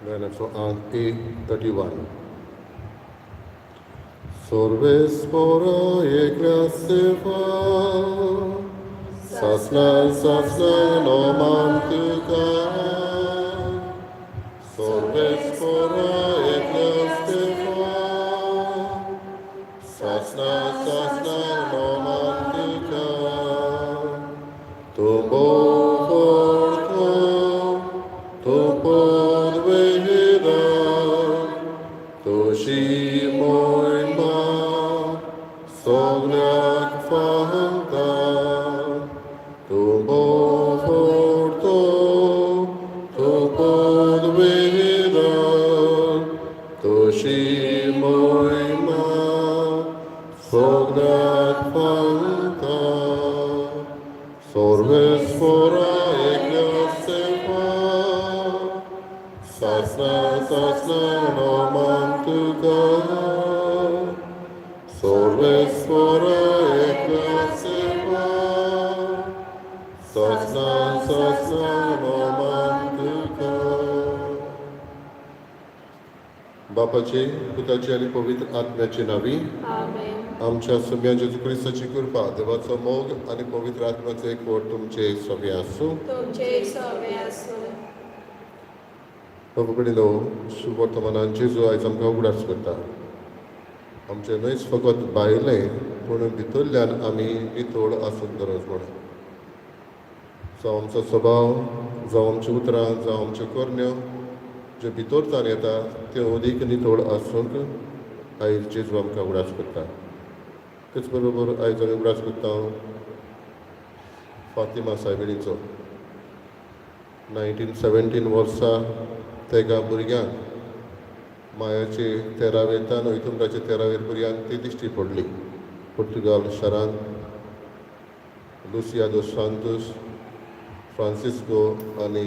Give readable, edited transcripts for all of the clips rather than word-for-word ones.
गायनाचो आंक 831. सोर्वेस्पोरा एकल्या सेवा सासना सासना नोमान तुका सोर्वेस्पोरा एकल्या सेवा सासना सासना नोमान तुका तूं बोफोर्तो तूं पोदवेदा तुजी मोयमा सगल्याक फावता तूं बोफोर्तो तूं पोदवेदा तुजी मोयमा सगल्याक फावता सोर्वेस्पोरा एकल्या सेवा सासना सासना नोमान तुका सोर्वेस्पोरा एकल्या सेवा सासना सासना नोमान तुका. बापाचे, पुताचे आनी पवित्र आत्म्याचे नावी. आमेन. आमच्या सोम्या जेजू क्रिस्ताची कृपा, देवाचो मोग आनी पवित्र आत्म्याचो एकवट तुमचे सगळे आसूं. तुमचे सवे आसूं. बाबा भयणीनो, शुभवर्तमानान जेजू आयज आमकां उगडास करता, आमचें न्हयच फकत भायलें पूण भितरल्यान आमी नितळ आसूंक गरज म्हणून. जावं आमचो स्वभाव, जावं आमचीं उतरां, जावं आमच्यो करण्यो ज्यो भितरच्यान येता त्यो अदीक नितळ आसूंक आयज जेजू आमकां उगडास करता. तेच बरोबर आयज आमी उगडास करता फातिमा सायबिणीचो. 1917 वर्सा तेगा भुरग्यांक मायाचे तेरावेतान वैतुंबराचे तेरावेर भुरग्यांक ती दिश्टी पडली पुर्तुगाल शारांत. लुसिया दोस सांतोस, फ्रांसिस्को आनी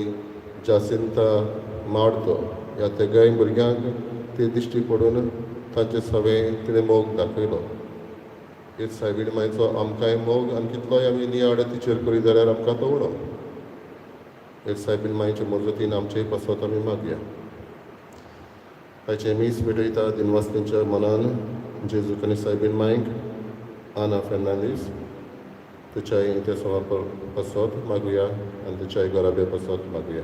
जासिंता मार्तो ह्या तेगाय भुरग्यांक ती दिश्टी पडून तांचे सवें तिणें मोग दाखयलो. हेच सायबीण मायचो आमकांय मोग आनी कितलोय आमी नियाळ तिचेर करीत जाल्यार आमकां तो उणो. हेच सायबीण मायचे मजतीन आमचेय पासत आमी मागया. आयचें मीस भेटयता दिनवासतेंच्या मनान जेजूक आनी सायबीण मायक आना फेर्नांदीस तिच्याय त्या सवा पासत मागुया आनी तिच्याय घराब्या पासत मागुया.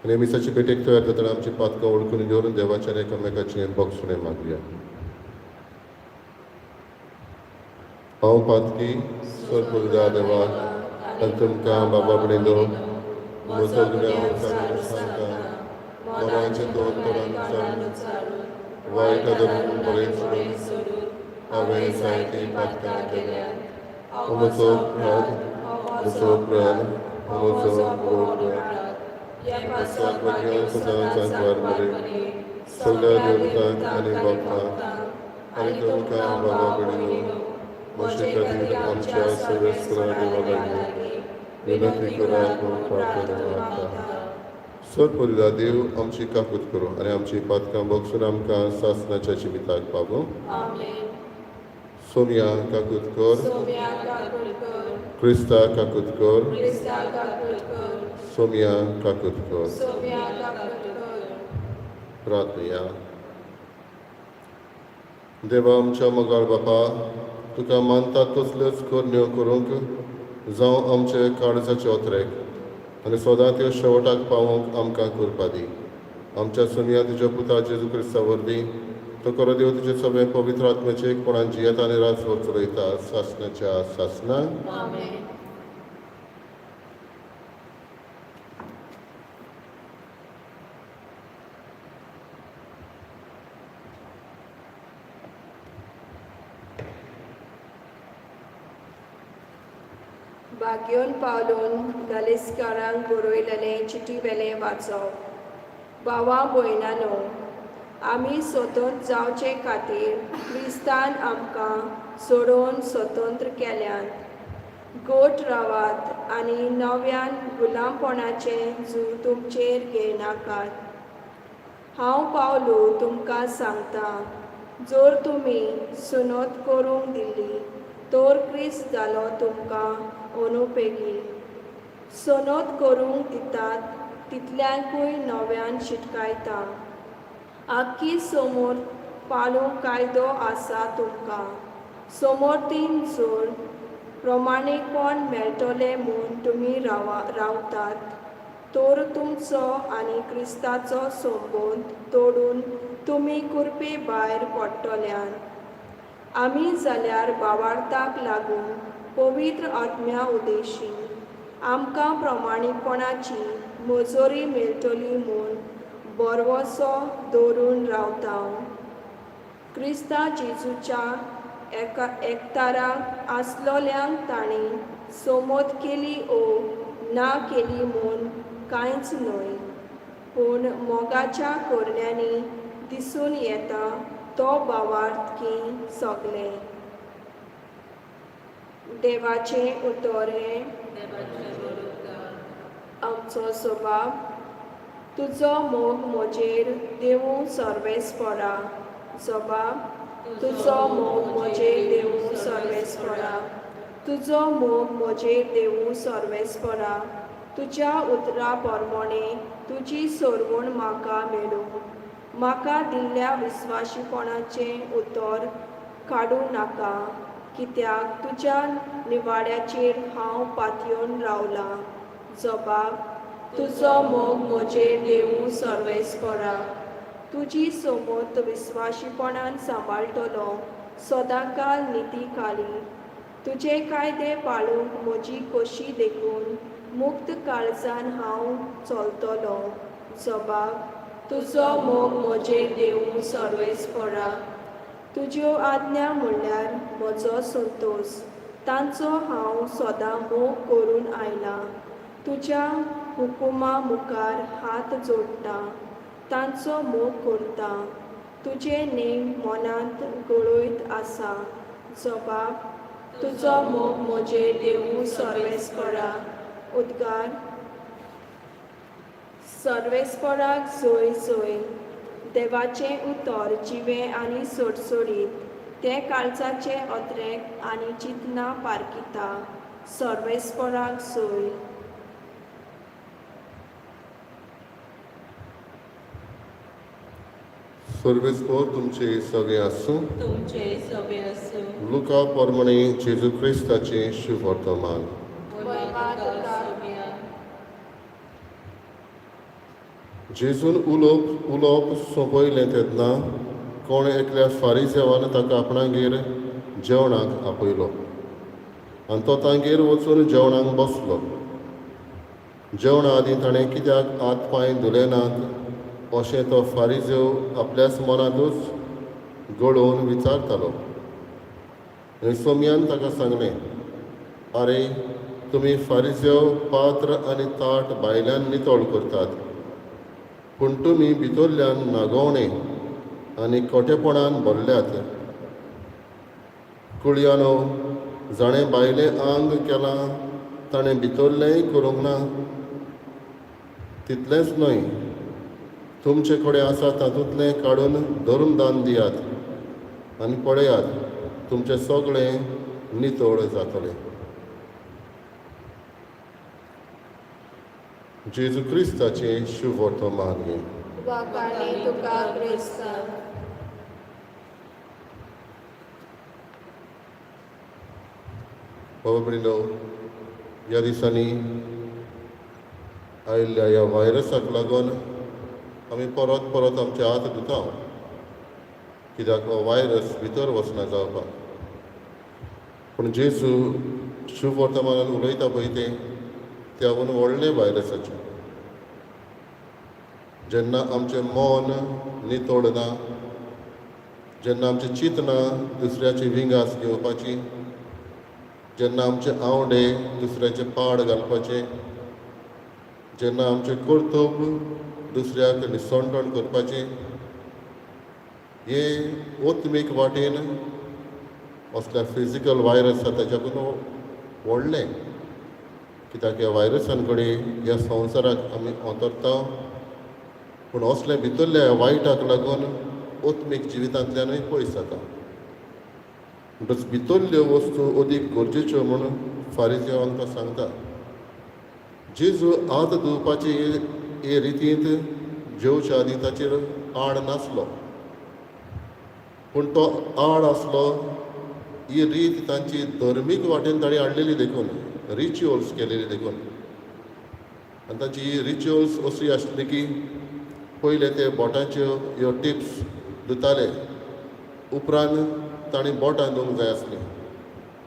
आनी मिसाची भेटेक तयार जातना आमची पातकां वळखून घेवन देवाच्या आनी एकामेकाचें भोगसुणें मागुया. हांव पातकी सरपुरदा देवा आनी तुमकां बाबा भयणीनो म्हजो गुन्यांव सांगून सांगता. मनाचे दोन तोंडान उच्चारून, वायट धरून बरें सोडून हांवें जायतीं पातकां केल्यांत. हो म्हजो अपराध, म्हजो अपराध, हो म्हजो व्हड अपराध. पासत भाग्य सदांच सांकवार मरे, सगळ्या देवतांक आनी भक्तांक आनी तुमकां बाबा भयणीनो म्हजे खातीर आमच्या सर्वेस्परा देवा लागीं विनंती करात म्हूण प्रार्थना मागता. सर देव आमची काकूत करूं आनी आमची पातकां भोगसून आमकां सासनाच्या जिविताक पावूं. आमेन. सोनिया काकूत कर. सोम्या काकूत कर. क्रिस्ता काकूत कर. क्रिस्ता काकूत कर. सोमिया काकूत कर. सोम्या काकूत कर. प्रार्थया. देवा आमच्या मोगाळ बापा, तुका मानता तसल्योच करण्यो करूंक जावं आमचे काळजाचे ओतरेक आनी सदां त्यो शेवटाक पावोवंक आमकां कृपा दी. आमच्या सोनिया तुज्या पुता जेजू क्रिस्ता वरवीं. तो खरो देव तुजे सगळे पवित्र आत्म्याचे एकपणान जियेता आनी राजवट चलयता सासनाच्या सासना. आमेन. बाग्योन पावलून गालेस्कारांक बरयलेलें चिटी वेलें वाचप. भावा भयणानो, आमी स्वतंत्र जावचे खातीर क्रिस्तान आमकां सोडोवन स्वतंत्र केल्यात. गोट रावात आनी नव्यान गुलामपणाचें जू तुमचेर घेयनाकात. हांव पावलू तुमकां सांगता, जर तुमी सुनत करूंक दिली तर क्रिस्त जालो तुमकां अनुपेगी. सनत करूंक दितात तितल्यांकूय नव्यान शिटकायता. आख्खी समोर पाळूंक कायदो आसा तुमकां. समोरतीन जोड प्रमाणेपण मेळटलें म्हूण तुमी रावतात तर तुमचो आनी क्रिस्ताचो संबंद तोडून तुमी कुरपे भायर पडटल्यान. आमी जाल्यार भावार्थाक लागून पवित्र आत्म्या उदेशी आमकां प्रमाणीकपणाची मजोरी मेळटली म्हूण भरवंसो दवरून रावता. क्रिस्ता जेजूच्या एका एकताराक आसलोल्यांक तांणी समज केली ओ ना केली म्हूण कांयच न्हय, पूण मोगाच्या करण्यांनी दिसून येता तो भावार्थ की सगलें. देवाचें उतर हें. आमचो स्वभाव. तुजो मोग म्हजेर देवूं सर्वेस्परा. जबाब. तुजो मोग म्हजेर देवूं सर्वेस्परा. तुजो मोग म्हजेर देवूं सर्वेस्परा. तुज्या उतरा प्रमाणे तुजी सरवण म्हाका मेळूं. म्हाका दिल्ल्या विस्वाशीपणाचें उतर काडूं नाका, कित्याक तुज्या निवाड्याचेर हांव पातयेवन रावलां. जबाब. तुजो मोग म्हजेर देवूं सर्वेस्परा. तुजी सोमत विस्वाशीपणान सांबाळटलो सदांकाल नितीकाली. तुजे कायदे पाळूंक म्हजी खोशी देखून मुक्त काळजान हांव चलतलो. जबाब. तुजो मोग म्हजेर देवूं सर्वेस्परा. तुज्यो आज्ञा म्हणल्यार म्हजो संतोश, तांचो हांव सदां मोग करून आयलां. तुज्या हुकुमा मुखार हात जोडटा, तांचो मोग करता. तुजे नेम मनांत गळयत आसा. जबाब. तुजो मोग म्हजेर देवूं सर्वेस्परा. उद्गार. सर्वेस्पराक जय जय. देवाचें उतर जिवें आनी सोडसोडीत, तें काळजाचे अत्रेक आनी चिंतनां पारखिता. सर्वेस्पराक जय. सर्वेस्पोर तुमचे सगळे आसूं. तुमचे सगळे आसूं. लुका प्रमाणे जेजू क्रिस्ताचें शुभवर्तमान. महिमा तुका सोम्या. जेजून उलोवप उलोवप सोंपयलें तेन्ना कोण एकल्या फारीजेवान ताका आपणागेर जेवणाक आपयलो आनी तो तांगेर वचून जेवणाक बसलो. जेवणा आदीं ताणें कित्याक हात पांय धुले नात अशें तो फारीजेव आपल्याच मनांतूच गळोवन विचारतालो. आनी सोमयान ताका सांगलें, आरे तुमी फारीजेव पात्र आनी ताट भायल्यान नितळ करतात, पूण तुमी भितरल्यान नागोवणे आनी खोटेपणान भरल्यात. कुळयानो, जाणें भायलें आंग केलां ताणें भितरलेंय करूंक ना? तितलेंच न्हय, तुमचे कडेन आसा तातूंतलें काडून धर्मदान दियात आनी पळयात, तुमचें सगळें नितळ जातलें. जेजू क्रिस्ताचें शुभवर्तमान हें. वाखाणे तुका क्रिस्ता. बाबा भयणीनो, ह्या दिसांनी आयिल्ल्या ह्या व्हायरसाक लागून आमी परत परत आमचे हात धुता, कित्याक हो व्हायरस भितर वचना जावपाक. पूण जेजू शुभवर्तमानान उलयता पळय तें त्याहून व्हडलें व्हायरसाचें. जेन्ना आमचें मन नितळ ना, जेन्ना आमचें चिंतना दुसऱ्याची विंगास घेवपाची, जेन्ना आमचे आंवडे दुसऱ्याचे पाड घालपाचे, जेन्ना आमचें कर्तव्य दुसऱ्याक निसणटण करपाचें, हे ओत्मीक वाटेन असल्या फिजिकल व्हायरस आसा ताच्याकून व्हडलें. कित्याक ह्या व्हायरसान कडेन ह्या संवसाराक आमी अंतरता, पूण असल्या भितरल्या वायटाक लागून ओत्मीक जिवितांतल्यानूय पयस जाता. म्हणटच भितरल्यो वस्तू अदीक गरजेच्यो म्हूण फारीजेवांक तो सांगता. जेजू हात धुवपाची हे रितींत जेवच्या आदीं ताचेर आड नासलो, पूण तो आड आसलो ही रीत तांची धर्मीक वाटेन तांणी हाडलेली देखून, रिच्युअल्स केलेली देखून. आनी तांची ही रिच्युअल्स अशी आसली की पयले ते बोटांच्यो ह्यो टिप्स धुताले, उपरांत तांणी बोटां धुवंक जाय आसलीं,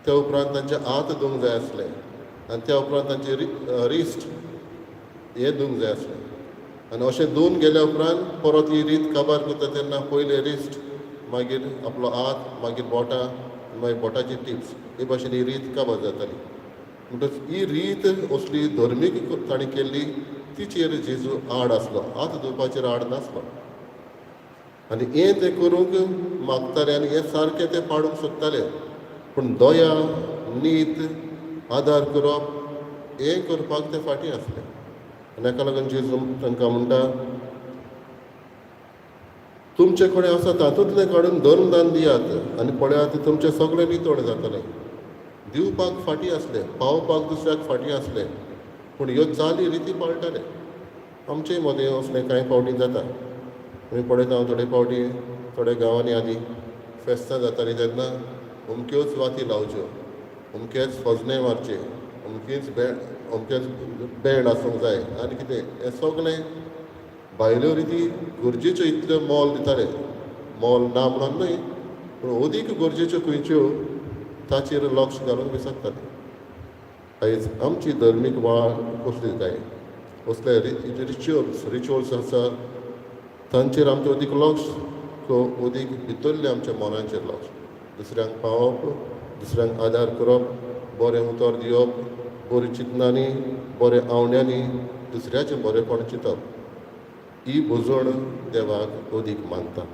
त्या उपरांत तांचे हात धुवंक जाय आसले आनी त्या उपरांत तांचे रिस्ट हें धुवंक जाय आसलें. आनी अशें धुवन गेल्या उपरांत परत ही रीत काबार करता तेन्ना पयले रिस्ट, मागीर आपलो हात, मागीर बोटां, मागीर बोटाची टिप्स, हे भाशेन ही रीत काबार जाताली. म्हणटच ही रीत असली धर्मीक तांणी केल्ली तिचेर जेजू आड आसलो, हात धुवपाचेर आड नासलो. आनी हें ते करूंक मागताले आनी हें सारकें ते पाडूंक सोदताले, पूण दया, नीत, आदार करप हें करपाक ते फाटीं आसले. आनी हाका लागून जेजू तांकां म्हणटा, तुमचे कडेन आसा तातूंतलें काडून धर्मदान दियात आनी पळयात तुमचें सगळें नितळ जातलें. दिवपाक फाटीं आसले, पावोवपाक दुसऱ्याक फाटीं आसले, पूण ह्यो चाली रिती पाळटाले. आमचे मदें असलें कांय फावटी जाता. आमी पळयता थोडे फावटी थोड्या गांवांनी आदीं फेस्तां जातालीं तेन्ना अमक्योच वाती लावच्यो, अमकेच फजने मारचे, अमकेच बँड, अमकेच बँड आसूंक जाय आनी कितें हें सगळें भायल्यो रिती गरजेच्यो इतल्यो मोल दिताले. मोल ना म्हणून न्हय, पूण अदीक गरजेच्यो खंयच्यो ताचेर लक्ष घालूंक विसरताले. आयज आमची धर्मीक वाळ कसली काय, कसले रिच्युअल्स आसा तांचेर आमचें अदीक लक्ष, अदीक भितरलें आमच्या मनाचेर लक्ष, दुसऱ्यांक पावप, दुसऱ्यांक आदार करप, बरें उतर दिवप, बरीं चिंतनांनी, बऱ्या आंवड्यांनी दुसऱ्याचें बरेंपण चिंतप, ही भुजवण देवाक अदीक मानता.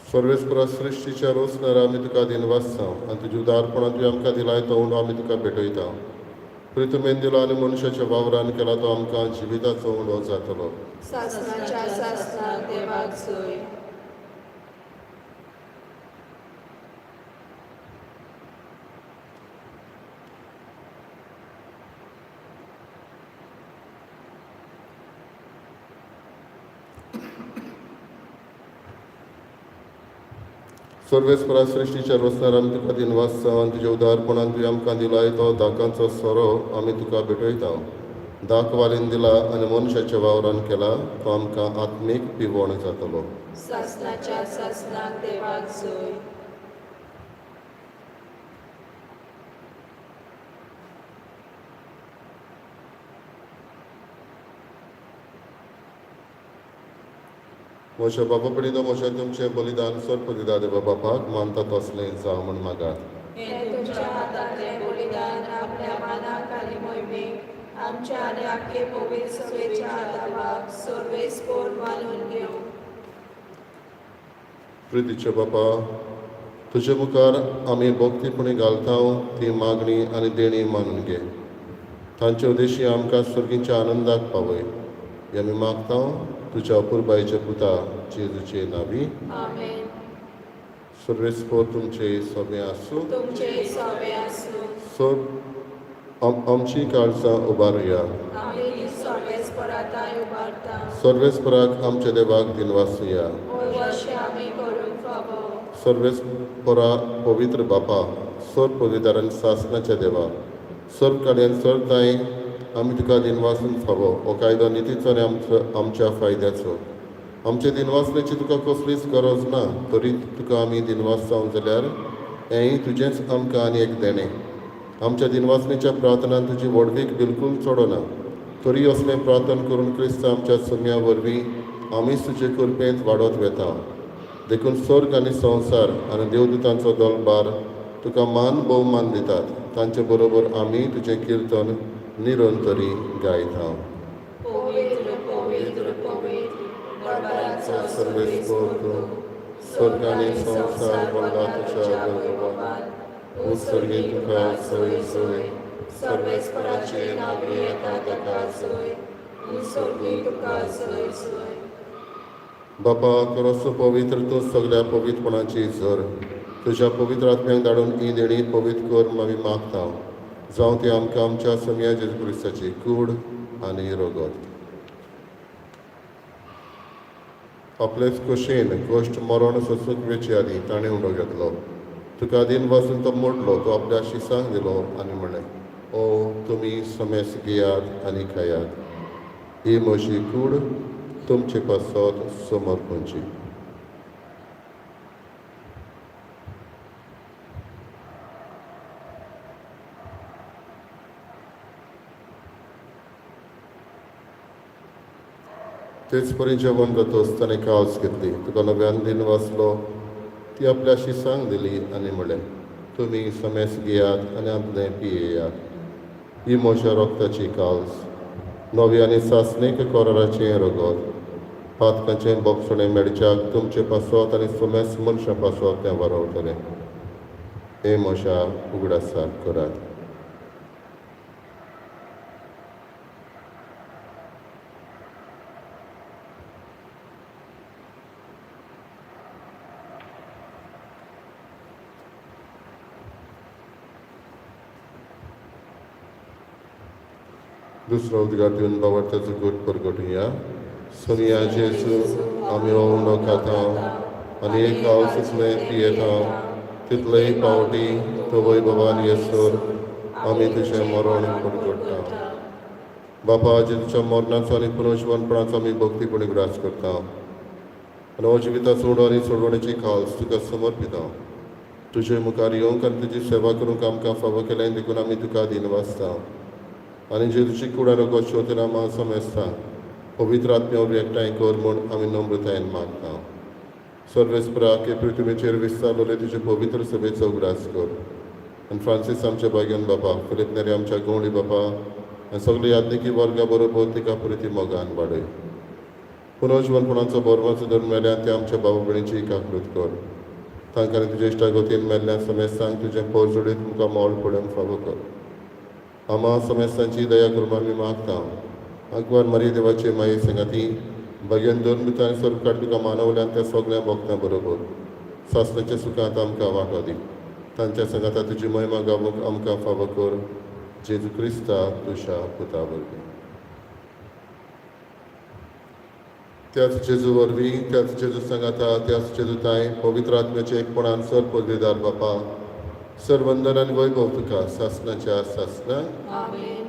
सर्वेस्परा सृश्टीच्या रोसणार आमी तुका दिनवासता आनी तुज्या उदारपणान तुवें आमकां दिलाय तो उंडो आमी तुका भेटयता. प्रितुमेन दिलो आनी मनशाच्या वावरान केला तो आमकां जिविताचो उंडो जातलो. सासणाच्या सासणाक देवाक सोय. सर्वेस्परा सृश्टीच्या रोसणार आमी तुका दिनवासता आनी तुज्या उदारपणान तुवें आमकां दिलाय तो दाकांचो सोरो आमी तुका भेटयता. दाक वालीन दिला आनी मनशाच्या वावरान केला तो आमकां आत्मीक पिवण जातलो. सासणाच्या सासणाक देवाक सोय. म्हज्या बाबा पडितो म्हज्या तुमचें बलिदान सर्प दिता देवा बापाक मानता तसलें जावं म्हूण मागात. हें तुमच्या हातांतलें बलिदान आपल्या मानाक आनी मोहिमेक आमच्या आनी आख्खे पवित्र सभेच्या आदावाक सर्वेस्पोर मानून घेवं. प्रितीचे बापा, तुजे मुखार आमी भक्तीपणी घालता ती मागणी आनी देणी मानून घे. तांचे उद्देशी आमकां सर्गीच्या आनंदाक पावय. हे आमी मागता तुज्या अपुरबायच्या पुता जेजूचे नावी. आमेन. सर्वेस्पोर तुमचे सोबे आसूं. तुमचे सोबे आसूं. सर आमची काळजां उबारुया. आमी ती सर्वेस्पराताय उबारता. सर्वेस्पराक आमच्या देवाक दिनवासुया. अशें आमी करूंक फावो. सर्वेस्परा पवित्र बापा, सर पवित्र सासनाच्या देवा, सर कार्यान सर ताई आमी तुका दिनवासून फावो. हो कायदो नितीचो आनी आमच्या फायद्याचो. आमचे दिनवासण्याची तुका कसलीच गरज ना, तरी तुका आमी दिनवास जावं जाल्यार हेंय तुजेंच आमकां आनी एक देणें. आमच्या दिनवासणेच्या प्रार्थनान तुजी व्हडवीक बिलकूल चडना. तरी असलें प्रार्थना करून क्रिस्त आमच्या सम्या वरवीं आमीच तुजे कृपेंत वाडत वेता. देखून स्वर्ग आनी संवसार आनी देवदूतांचो दलबार तुका मान भोवमान दितात. तांचे बरोबर आमी तुजें किर्तन निरंतरी गायता. पवित्र पवित्र पवित्र मळबाचो सर्वेस्पर तूं, स्वर्ग आनी संवसार भरला तुज्या वैभवान. उत्सर्गी तुका सोय सोय, सर्वेस्पराचे नावे येता ताका सोय, उत्सर्गी तुका सोय सोय. बापा, खरोच पवित्र तूं सगल्या पवित्रपणाची झर. तुज्या पवित्र आत्म्याक धाडून ही देणी पवित्र कर आमी मागता, जावं ती आमकां आमच्या सम्या जेजू क्रिस्ताची कूड आनी रगत. आपलेच खोशयेन कश्ट मरण सोसूंक वेचे आदीं ताणें उंडो घेतलो. तुका दिन वाचून तो मोडलो, तो आपल्या शिसांक दिलो आनी म्हणलें, ओ तुमी समेस घेयात आनी खायात, ही म्हजी कूड तुमचे पासत समर्पणची. तेच परी जेवण जातच ताणें कावच घेतली, तुका नव्यान दिन वाचलो, ती आपल्या शिसांक दिली आनी म्हणलें, तुमी समेस घेयात आनी आपलें पियेयात, ही म्हज्या रक्ताची कावस, नवी आनी सासणीक कराराचें रगत, पातकाचें बोगसणें मेळच्याक तुमचे पासत आनी समेस मनशां पासत तें वरवतलें. हें म्हज्या उगडासाक करात. दुसरो उद्गार दिवन बाबा गुट परगटुया. सोनिया जेजू, आमी हो उंडो खाता आनी एक हांव तितलें पियेता तितलेय पावटी तो वैभवान येसर आमी तुजें मरण परगट्टा. बापा, जेजूच्या मरणाचो आनी पुनर्जिवनपणाचो आमी भक्तीपणी उगडास करता आनी हो जिविताचो उंडो आनी सोडवणेची खास तुका समर्पिता. तुजे मुखार येवंक आनी तुजी सेवा करूंक आमकां फावो केलें देखून आमी तुका दिनवासता. आनी जेजूची कूड आनी रगत शेवतेना मान समेस्ता पवित्र आत्म्या वरवीं एकठांय कर म्हूण आमी नम्रतायेन मागता. सर्वेस्परा के पृथ्वीचेर विस्तारलेले तुजे पवित्र सभेचो उगडास कर आनी फ्रांसीस आमच्या भाग्यान बापा, फिलीप नेरी आमच्या गवळी बापा आनी सगळे याज्ञिकी वर्गा बरोबर तिका प्रिती मोगान वाडय. पुनर्जिवनपणाचो बरवाचो धरून मेल्यान ते आमच्या बाबा भयणीची एकाकृत कर. तांकां तुज्या इश्टागतीन मेल्ल्या समेस्तांक तुजें पोरजोडीत मुखार मोल पडूंक फावो कर. आमा समेस्तांची दया करून आमी मागता. आगवान मारी देवाचे माये संगाती भाग्यान दोन मित्रांनी स्वर्ग काड तुका मानवल्यान त्या सगळ्या भक्तां बरोबर सासणाच्या सुखांत आमकां वांटो दी. तांच्या संगाता तुजी महिमा गावूंक आमकां फावो कर. जेजू क्रिस्ता तुज्या पुता वरवीं. त्याच जेजू वरवीं, त्याच जेजू सांगाता, त्याच जेजू ताय पवित्र आत्म्याचे एकपणान सर पदवीदार बापा, सर्वंदन आनी वैभव तुका सासणाच्या सासणा. आमेन.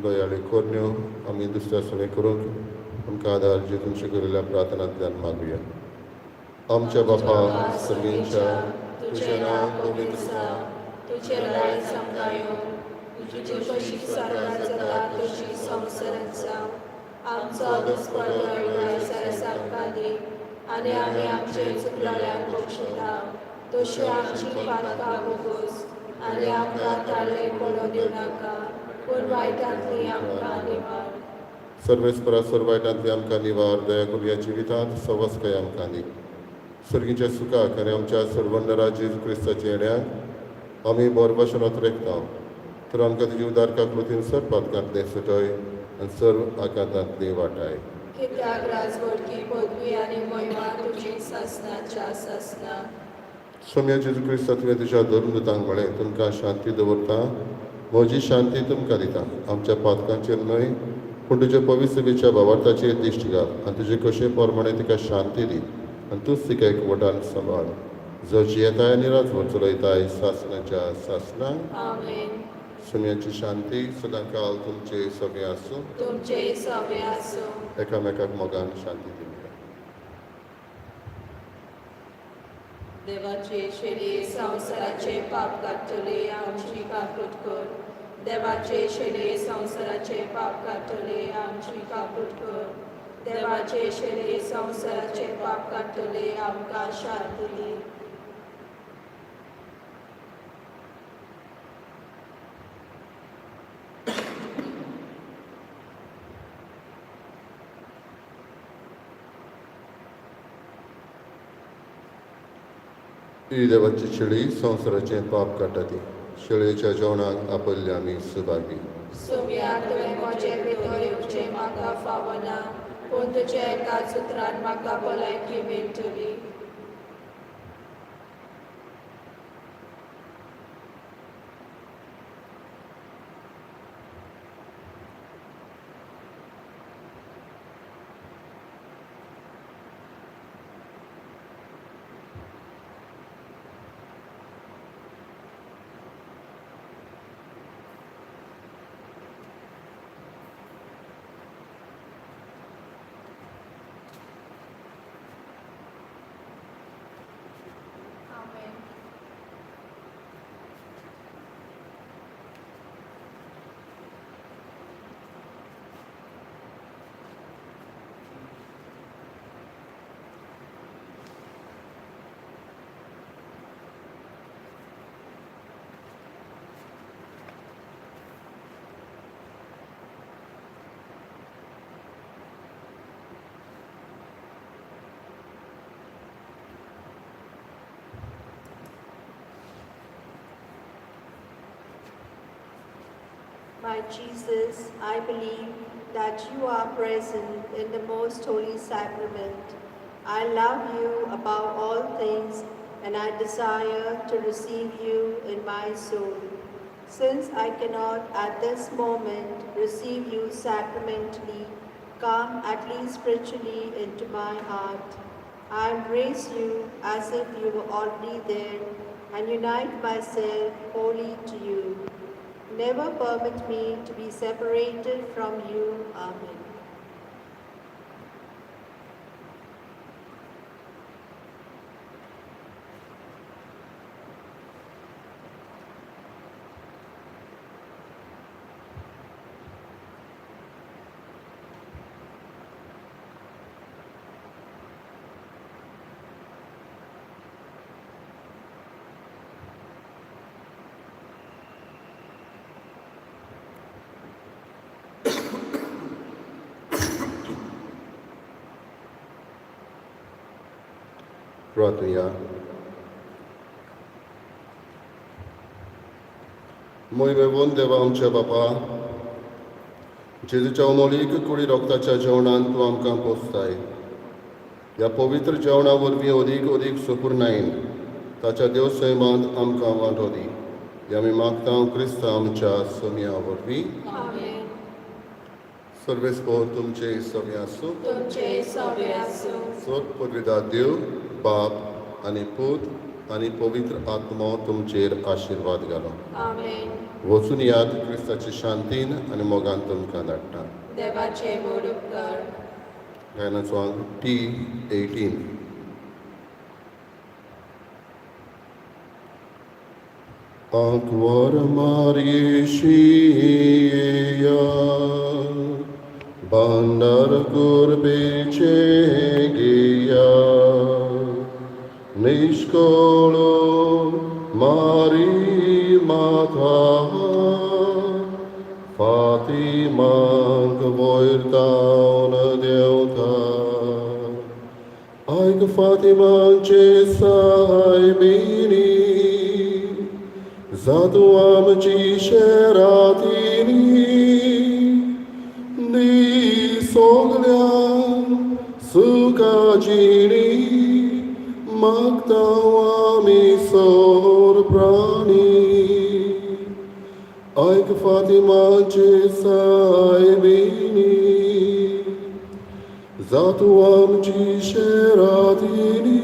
दयाळी करण्यो आमी दुसऱ्या सगळें करूंक आमकां आदार जेजूंचे केल्ल्या प्रार्थनांतल्यान मागुया. आमच्या बापा सर्गींच्या, तुजें नांव पवित्र जावं, तुजें राज्य आमकां येवं, तुजी कशी स्वर्गात जाता तशी संवसारांत जावं. आमचो दिसपडो आयज आमकां दी आनी आमी आमचे चुकलेल्यांक बक्षिता तशी आमची पातकां बोगोस आनी आमकां ताळे पडोवं दिवनाका, पूण वायटांतली आमकां निवार. सर्वेस्परा सर्व वायटांतली आमकां निवार. दया करून ह्या जिवितांत सवस्काय आमकां दी. सर्गीच्या सुखाक आनी आमच्या सर्वंडरा जेजू क्रिस्ताच्या येण्याक आमी बोरभाशणांत रेखता. तर आमकां तुजी उदार काकृतीन सर पातकांतलें सुटय आनी सर्व आकांतांतली वाटाय. कित्याक राजवटकी पदवी आनी महिमा तुजी सासणाच्या सासणा. सोम्या जेजू क्रिस्ता, तुवें तुज्या धर्मदूतांक म्हळें, तुमकां शांती दवरता, म्हजी शांती तुमकां दिता. आमच्या पातकांचेर न्हय पूण तुज्या पवित्र सभेच्या भावार्थाचेर दिश्ट घाल आनी तुजे कशे प्रमाणे तिका शांती दी आनी तूंच तिका एकवटान सांबाळ, जो जियेताय आनी राजवट चलयताय सासणाच्या सासणा. आमेन. सोम्याची शांती सदांकाल तुमचे सगळे आसूं. तुमचे सगळे आसूं. एकामेकाक मोगान शांती दिवया. देवाचे शेली संवसाराचे पाप काडटले, आमची काकूट कर. देवाचे शेले संवसाराचे पाप काडटले आमची काकूट कर. देवाचे शेले संवसाराचे पाप काडटले आमकां शांती दी. ही देवाची शेळी संवसाराचें पाप काडटा ती शेळयेच्या जेवणाक आपयल्ले आमी सुभागी. सोम्या तुवें म्हजे भितर येवचें म्हाका फावना, पूण तुज्या एकाच उतरान म्हाका भलायकी मेळटली. आमेन. My Jesus, I believe that you are present in the most holy sacrament. I love you above all things, and I desire to receive you in my soul. Since I cannot at this moment receive you sacramentally, come at least spiritually into my heart. I embrace you as if you were already there and unite myself wholly to you. Never permit me to be separated from you. Amen. प्रार्थुया. मोहिमेवन देवा आमच्या बापा, जेजूच्या अमोलीक कुडी रोगताच्या जेवणान तूं आमकां पोसताय. ह्या पवित्र जेवणा वरवीं अदीक अदीक सुपूर्णायेन ताच्या देव सैमांत आमकां वांटो दी. हे आमी मागता क्रिस्तांव आमच्या सोमया वरवीं. आमेन. सर्वेस्पोर तुमचे समी आसूं. तुमचे सवे आसूं. सोद पुर्विदा देव बाप आनी पूत आनी पवित्र आत्मो तुमचेर आशिर्वाद घालो. आमेन. वचून याद क्रिस्ताचे शांतीन आनी मोगान तुमकां धाडटा. देवाचे व्हड उपकार. गायनाचो अंक टी 18. आंकवार मारयेशिया भांडार कुरबेचे गिया निष्कळो मारी माथा फातिमाक वयर धांवन देंवता. आयक फातिमाचे सायबिणी जातूं आमची शेरातिनी दी सोगल्यांक सुखाजिणी मागता आमी सोर प्राणी. आयक फातिमाचे सायबिणी जातूं आमची शेरातिनी